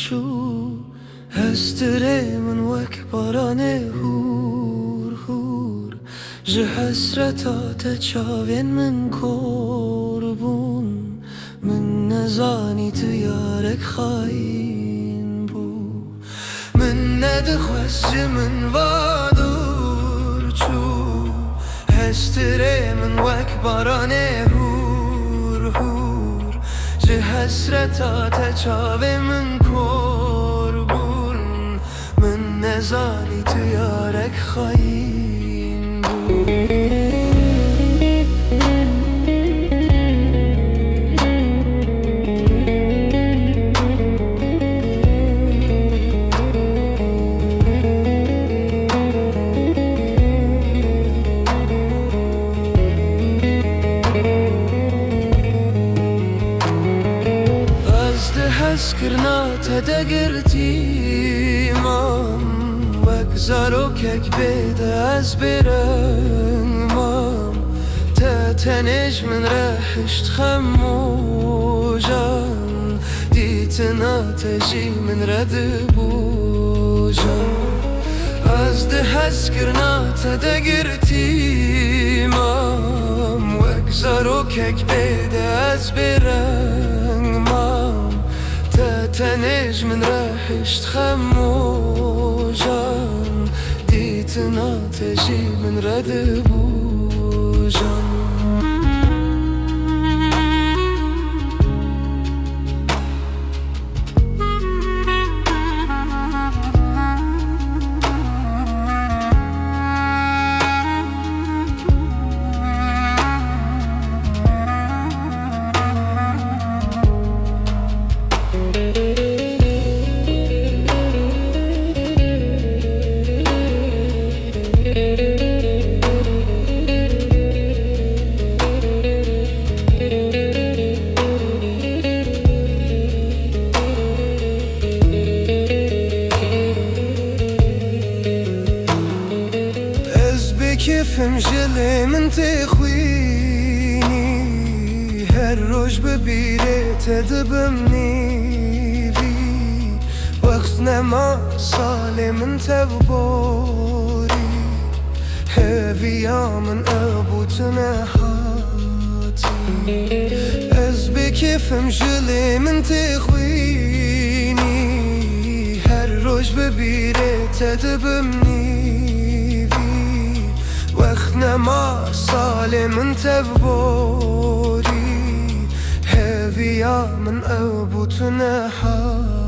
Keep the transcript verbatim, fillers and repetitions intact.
Çû hestirê min wek baranê hûr hûr, ji hesreta te çavên min kor bûn. Min nezanî tu yarek xayîn bû. Min nedixwest ji min va dûr çû. Hestirê min wek baranê hûr hûr, ji hesreta te çavê min kor bûn. Min nezanî tu yarek xayîn bû. Ez di hezkirina te de girtî mam, wek zarokek bê de ez bêreng mam. Te tenê ji min re hişt xemojan, dîtina te jî min re dibojan. Ez di hezkirina te de girtî mam, wek zarokek bê de ez bêreng mam. Te tenê ji min re hişt xemojan, dîtina te jî min re dibojan. Ez bêkêfim ji lê min tê xwînî, her roj bi bîrê te dibim nîvî. Wext nema salê min tev borî, heviya min ew bû tu nehatî. Ez bêkêfim ji lê min tê xwînî, her roj bi bîrê te dibim nîvî. Wext nema salê min tev borî, heviya min ew bû tu nehatî.